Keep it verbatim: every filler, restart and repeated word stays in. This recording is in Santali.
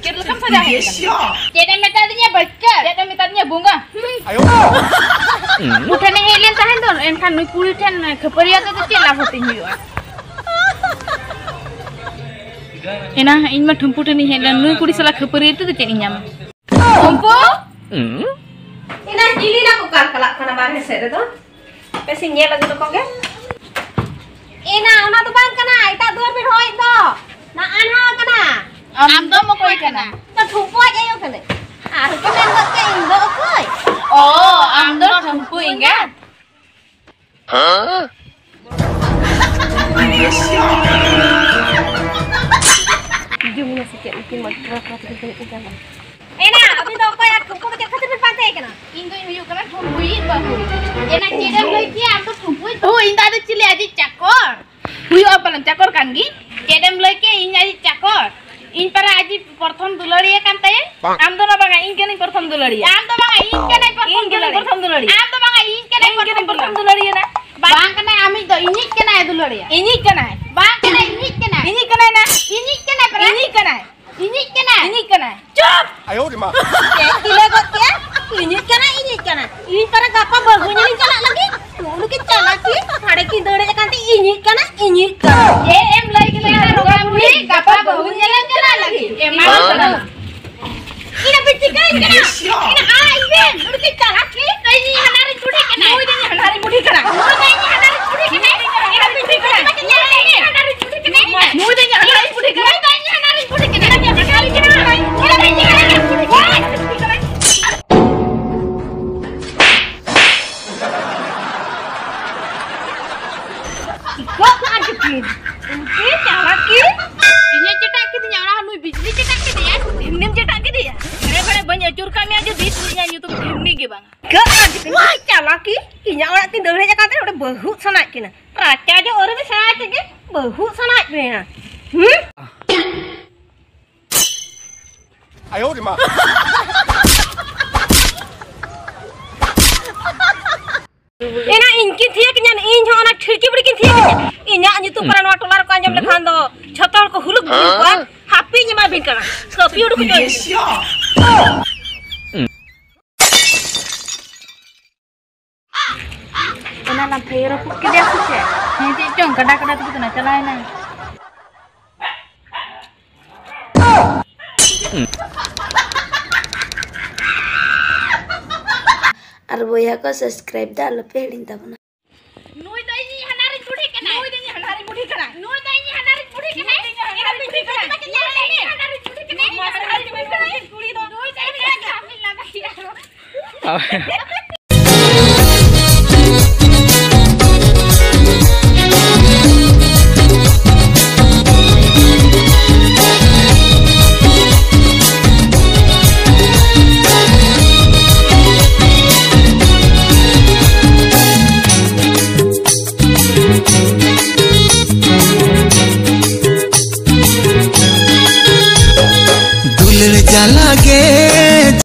ᱪᱮᱫ ᱞᱮᱠᱟᱢ ᱥᱟᱡᱟᱣ ᱦᱮᱡ ᱟᱠᱟᱱᱟ? ᱪᱮᱫ ᱮᱢ ᱢᱮᱛᱟᱫᱤᱧᱟ ᱵᱟᱹᱪᱠᱟᱹ? ᱪᱮᱫ ᱮᱢ ᱢᱮᱛᱟᱫᱤᱧᱟ ᱵᱚᱸᱜᱟ? ᱩᱱᱠᱩ ᱴᱷᱮᱱᱤᱧ ᱦᱮᱡ ᱞᱮᱱ ᱛᱟᱦᱮᱸ ᱫᱚ, ᱮᱱᱠᱷᱟᱱ ᱱᱩᱭ ᱠᱩᱲᱤ ᱴᱷᱮᱱ ᱠᱷᱟᱹᱯᱟᱹᱨᱤᱭᱟᱹ ᱫᱚ ᱪᱮᱫ ᱞᱟᱵᱷ ᱦᱟᱹᱴᱤᱧ ᱦᱩᱭᱩᱜᱼᱟ? ᱮᱱᱟ ᱤᱧ ᱢᱟ ᱴᱷᱩᱢᱯᱩ ᱴᱷᱮᱱᱤᱧ ᱦᱮᱡ ᱞᱮᱱ, ᱱᱩᱭ ᱠᱩᱲᱤ ᱥᱟᱞᱟᱜ ᱠᱷᱟᱹᱯᱟᱹᱨᱤᱭᱟᱹ ᱛᱮᱫᱚ ᱪᱮᱫ ᱤᱧ ᱧᱟᱢᱟ? ᱴᱷᱩᱢᱯᱩ? ᱮᱱᱟ ᱡᱤᱞᱤᱱᱟ ᱠᱚ ᱠᱟᱞᱠᱟᱞᱟᱜ ᱠᱟᱱᱟ ᱵᱟᱨᱦᱮ ᱥᱮᱫ ᱨᱮᱫᱚ᱾ ᱯᱮᱥᱮ ᱧᱮᱞ ᱟᱹᱜᱩ ᱞᱮᱠᱚ ᱜᱮ᱾ ᱮᱱᱟ ᱚᱱᱟ ᱫᱚ ᱵᱟᱝ ᱠᱟᱱᱟ, ᱮᱴᱟᱜ ᱫᱩᱣᱟᱹᱨ ᱵᱤᱱ ᱦᱚᱦᱚᱭᱮᱫ ᱫᱚ᱾ ᱱᱟ ᱟᱱᱦᱟ ᱠᱟᱱᱟ᱾ ᱟᱢ ᱫᱚᱢ ᱚᱠᱚᱭ ᱠᱟᱱᱟ? ᱛᱚ ᱴᱷᱩᱢᱯᱩ ᱟᱡ ᱟᱭᱳ ᱠᱟᱹᱱᱟᱹᱧ᱾ ᱟᱨ ᱦᱚᱸᱠᱚ ᱢᱮᱱ ᱜᱚᱫ ᱠᱮᱫ ᱤᱧ ᱫᱚ ᱚᱠᱚᱭ? ᱚ, ᱟᱢ ᱫᱚ ᱴᱷᱩᱢᱯᱩ ᱮᱸᱜᱟᱛ? ᱡᱚᱢ ᱢᱮ ᱥᱮ ᱪᱮᱫ? ᱱᱩᱠᱤᱱ ᱢᱟ ᱴᱨᱟᱠ ᱨᱟᱛ ᱨᱮ ᱫᱩᱲᱩᱵ ᱠᱟᱱᱟ᱾ ᱮᱱᱟ, ᱟᱹᱵᱤᱱ ᱫᱚ ᱚᱠᱚᱭ ᱟᱨ ᱴᱷᱩᱢᱯᱩ ᱫᱚ ᱪᱮᱫ ᱠᱷᱟᱹᱛᱤᱨ ᱵᱤᱱ ᱯᱟᱱᱛᱮᱭᱮ ᱠᱟᱱᱟ? ᱤᱧ ᱫᱚᱧ ᱦᱩᱭᱩᱜ ᱠᱟᱱᱟ ᱴᱷᱩᱢᱯᱩᱭᱤᱡ ᱵᱟᱹᱦᱩ᱾ ᱮᱱᱟ ᱪᱮᱫ ᱮᱢ ᱞᱟᱹᱭ ᱠᱮᱭᱟ? ᱟᱢ ᱫᱚ ᱴᱷᱩᱢᱯᱩᱭᱤᱡ ᱵᱟᱹᱦᱩ? ᱤᱧ ᱫᱚ ᱟᱫᱚ ᱪᱤᱞᱤ ᱟᱡᱤᱡ ᱪᱟᱠᱚᱨ? ᱦᱩᱭᱩᱜᱼᱟ ᱯᱟᱞᱮᱱ ᱪᱟᱠᱚᱨ ᱠᱟᱱ ᱜᱤᱧ᱾ ᱪᱮᱫ ᱮᱢ ᱞᱟᱹᱭ ᱠᱮᱭᱟ? ᱤᱧ ᱟᱡᱤᱡ ᱪᱟᱠᱚᱨ? ᱤᱧ ᱯᱟᱨᱟ ᱟᱡᱤᱡ ᱯᱨᱚᱛᱷᱚᱢ ᱫᱩᱞᱟᱹᱲᱤᱭᱟᱹ ᱠᱟᱱ ᱛᱟᱭᱟ᱾ ᱟᱢ ᱫᱚ ᱱᱟ ᱵᱟᱝᱟ, ᱤᱧ ᱠᱟᱹᱱᱟᱹᱧ ᱯᱨᱚᱛᱷᱚᱢ ᱫᱩᱞᱟᱹᱲᱤᱭᱟᱹ᱾ ᱟᱢ ᱫᱚ ᱵᱟᱝᱟ, ᱤᱧ ᱠᱟᱹᱱᱟᱹᱧ ᱯᱨᱚᱛᱷᱚᱢ ᱤᱧ ᱠᱟᱹᱱᱟᱹᱧ ᱫᱩᱞᱟᱹᱲᱤᱭᱟᱹ᱾ ᱯᱨᱚᱛᱷᱚᱢ ᱫᱩᱞᱟᱹᱲᱤᱭᱟᱹ᱾ ᱟᱢ ᱫᱚ ᱵᱟᱝᱟ, ᱤᱧ ᱠᱟᱹᱱᱟᱹᱧ ᱤᱧ ᱯᱨᱚᱛᱷᱚᱢ ᱠᱟᱹᱱᱟᱹᱧ ᱫᱩᱞᱟᱹᱲᱤᱭᱟᱹ᱾ ᱯᱨᱚᱛᱷᱚᱢ ᱫᱩᱞᱟᱹᱲᱤᱭᱟᱹ ᱱᱟ᱾ ᱵᱟᱝ ᱠᱟᱱᱟᱭ, ᱟᱢᱤᱡ ᱫᱚ ᱤᱧᱤᱡ ᱠᱟᱱᱟᱭ ᱫᱩᱞᱟᱹᱲᱤᱭᱟᱹ᱾ ᱤᱧᱤᱡ ᱠᱟᱱᱟᱭ᱾ ᱵᱟᱝ ᱠᱟᱱᱟᱭ, ᱤᱧᱤᱡ ᱠᱟᱱᱟᱭ᱾ ᱤᱧᱤᱡ ᱠᱟᱱᱟᱭ ᱱᱟ᱾ ᱤᱧᱤᱡ ᱠᱟᱱᱟᱭ ᱯᱟᱨᱟ᱾ ᱤᱧᱤᱡ ᱠᱟᱱᱟᱭ᱾ ᱤᱧᱤᱡ ᱠᱟᱱᱟᱭ᱾ ᱤᱧᱤᱡ ᱠᱟᱱᱟᱭ᱾ ᱪᱩᱯ! ᱟᱭᱳ ᱨᱮ ᱢᱟ᱾ ᱪᱮᱫ ᱪᱤᱞᱟᱹ ᱜᱚᱫ ᱠᱮᱫ? ᱤᱧᱤᱡ ᱠᱟᱱᱟᱭ, ᱤᱧᱤᱡ ᱠᱟᱱᱟᱭ᱾ ᱤᱧ ᱯᱟᱨᱟ ᱜᱟᱯᱟ ᱵᱟᱹᱦᱩ ᱧᱮᱞᱤᱧ ᱪᱟᱞᱟᱜ ᱞᱟᱹᱜᱤᱫ᱾ ᱩᱱᱠᱤᱱ ᱪᱟᱞᱟᱜ ᱠᱤᱱ ᱦᱟᱸᱰᱮ ᱠᱤᱱ ᱫᱟᱹᱲ ᱦᱮᱡ ᱟᱠᱟᱱ ᱛᱮ ᱤᱧᱤᱡ ᱠᱟᱱᱟᱭ, ᱤᱧᱤᱡ ᱠᱟᱱᱟᱭ᱾ ᱪᱮᱫ ᱮᱢ ᱞᱟᱹᱭ ᱠᱮᱫᱟ ᱨᱚᱜᱟ ᱵᱩᱲᱦᱤ? ᱜᱟᱯᱟ ᱵᱟᱹᱦᱩ ᱧᱮᱞᱮᱢ ᱪᱟᱞᱟᱜ ᱞᱟᱹᱜᱤᱫ? ᱮᱢᱟ ᱠᱟᱱᱟ᱾ ᱤᱧ ᱟᱯᱮ ᱪᱤᱠᱟᱹᱧ ᱠᱟᱱᱟ? ᱤᱧ ᱟᱲᱟᱜ ᱤᱧ ᱵᱮᱱ᱾ ᱩᱱᱠᱤᱱ ᱪᱟᱞᱟᱜ ᱠᱤᱱ᱾ ᱤᱧ ᱦᱟᱱᱟᱨᱤᱧ ᱵᱩᱰᱷᱤ ᱠᱟᱱᱟ᱾ ᱱᱩᱭ ᱫᱚ ᱤᱧ ᱦᱟᱱᱟᱨᱤᱧ ᱵᱩᱰᱷᱤ ᱠᱟᱱᱟ᱾ ᱱᱩᱭ ᱫᱚ ᱤᱧ ᱦᱟᱱᱟᱨᱤᱧ ᱵᱩᱰᱷᱤ ᱠᱟᱱᱟ᱾ ᱤᱧ ᱟᱯᱮ ᱪᱤᱠᱟᱹᱧ ᱠᱟᱱᱟ? ᱱᱩᱭ ᱫᱚ ᱤᱧ ᱦᱟᱱᱟᱨᱤᱧ ᱵᱩᱰᱷᱤ ᱠᱟᱱᱟ᱾ ᱱᱩᱭ ᱫᱚ ᱤᱧ ᱦᱟᱱᱟᱨᱤᱧ ᱵᱩᱰᱷᱤ ᱠᱟᱱᱟ᱾ ᱪᱤᱠᱟᱹᱜ ᱠᱟᱱᱟ ᱪᱤᱠᱤ? ᱩᱱᱠᱤᱱ ᱪᱟᱞᱟᱜ ᱠᱤᱱ? ᱤᱧᱮ ᱪᱮᱴᱟᱜ ᱠᱤᱫᱤᱧᱟ, ᱚᱱᱟ ᱦᱚᱸ ᱱᱩᱭ ᱵᱤᱡᱽᱞᱤ ᱪᱮᱴᱟᱜ ᱠᱮᱫᱮᱭᱟ᱾ ᱰᱷᱤᱢᱱᱤᱢ ᱪᱮᱴᱟᱜ ᱠᱮᱫᱮᱭᱟ? ᱵᱷᱮᱲᱮ ᱵᱷᱮᱲᱮ ᱵᱟᱹᱧ ᱟᱹᱪᱩᱨ ᱠᱟᱜ ᱢᱮᱭᱟ ᱡᱩᱫᱤ, ᱤᱧᱟᱹᱜ ᱧᱩᱛᱩᱢ ᱰᱷᱤᱢᱱᱤ ᱜᱮ ᱵᱟᱝ᱾ ᱪᱤᱠᱟᱹᱜ ᱠᱟᱱᱟ ᱪᱤᱠᱤ? ᱪᱟᱞᱟᱜ ᱠᱤᱱ? ᱤᱧᱟᱹᱜ ᱚᱲᱟᱜ ᱠᱤᱱ ᱫᱟᱹᱲ ᱦᱮᱡ ᱟᱠᱟᱱ ᱛᱮ ᱚᱸᱰᱮ ᱵᱟᱹᱦᱩ ᱥᱟᱱᱟᱭᱮᱫ ᱠᱤᱱᱟ᱾ ᱨᱟᱪᱟ ᱡᱚᱜ ᱟᱹᱣᱨᱤ ᱯᱮ ᱥᱮᱬᱟᱭ ᱛᱮᱜᱮ ᱵᱟᱹᱦᱩ ᱥᱟᱱᱟᱭᱮᱫ ᱯᱮᱭᱟ᱾ ᱦᱩᱸ? ᱟᱭᱳ ᱨᱮ ᱢᱟ᱾ ᱮᱱᱟ ᱤᱧ ᱠᱤᱱ ᱛᱷᱤᱭᱟᱹ ᱠᱤᱧᱟ, ᱤᱧ ᱦᱚᱸ ᱚᱱᱟ ᱴᱷᱤᱲᱠᱤ ᱵᱩᱲᱤ ᱠᱤᱱ ᱛᱷᱤᱭᱟᱹ ᱠᱤᱧᱟ᱾ ᱤᱧᱟᱹᱜ ᱧᱩᱛᱩᱢ ᱯᱟᱨᱟ ᱱᱚᱣᱟ ᱴᱚᱞᱟ ᱨᱮᱠᱚ ᱟᱸᱡᱚᱢ ᱞᱮᱠᱷᱟᱱ ᱫᱚ ᱡᱷᱚᱛᱚ ᱦᱚᱲ ᱠᱚ ᱦᱩᱞᱩᱠ ᱵᱷᱩᱞᱩᱠᱚᱜᱼᱟ᱾ ᱦᱟᱯ ᱯᱤᱧ ᱮᱢᱟ ᱵᱤᱱ ᱠᱟᱱᱟ᱾ ᱠᱟᱹᱯᱤ ᱩᱰᱩᱠ ᱦᱚᱪᱚᱭ ᱵᱤᱱ᱾ ᱚᱱᱟ ᱞᱟᱝ ᱛᱷᱟᱭᱚ ᱨᱟᱹᱯᱩᱫ ᱠᱮᱫᱮᱭᱟ ᱥᱮ ᱪᱮᱫ? ᱦᱮᱸ, ᱪᱮᱫ ᱪᱚᱝ, ᱠᱟᱰᱟ ᱠᱟᱰᱟ ᱛᱮᱠᱚ ᱛᱟᱦᱮᱱᱟ, ᱪᱟᱞᱟᱣᱮᱱᱟᱭ᱾ ᱟᱨ ᱵᱚᱭᱦᱟ ᱠᱚ, subscribe ᱫᱚ ᱟᱞᱚᱯᱮ ᱦᱤᱲᱤᱧ ᱛᱟᱵᱚᱱᱟ᱾ ᱱᱩᱭ ᱫᱚ ᱤᱧᱤᱡ ᱦᱟᱱᱦᱟᱨᱤᱧ ᱵᱩᱰᱷᱤ ᱠᱟᱱᱟᱭ᱾ ᱱᱩᱭ ᱫᱚ ᱤᱧᱤᱡ ᱦᱟᱱᱦᱟᱨᱤᱧ ᱵᱩᱰᱷᱤ ᱠᱟᱱᱟᱭ᱾ ᱱᱩᱭ ᱫᱚ ᱤᱧᱤᱡ ᱦᱟᱱᱦᱟᱨᱤᱧ ᱵᱩᱰᱷᱤ ᱠᱟᱱᱟᱭ᱾ ᱱᱩᱭ ᱫᱚ ᱤᱧᱤᱡ ᱦᱟᱱᱦᱟᱨᱤᱧ ᱵᱩᱰᱷᱤ ᱠᱟᱱᱟᱭ᱾ ᱱᱩᱭ ᱫᱚ ᱤᱧᱤᱡ ᱦᱟᱱᱦᱟᱨᱤᱧ ᱵᱩᱰᱷᱤ ᱠᱟᱱᱟᱭ᱾ ᱱᱩᱭ ᱫᱚ ᱤᱧᱤᱡ ᱦᱟᱱᱦᱟᱨᱤᱧ ᱵᱩᱰᱷᱤ ᱠᱟᱱᱟᱭ᱾ ᱠᱩᱲᱤ ᱫᱚ ᱱᱩᱭ ᱫᱚ ᱤᱧᱤᱡ ᱦᱟᱱᱦᱟᱨᱤᱧ ᱵᱩᱰᱷᱤ ᱠᱟᱱᱟᱭ᱾ ᱫᱩᱞᱟᱹᱲ ᱡᱟᱞᱟ ᱜᱮ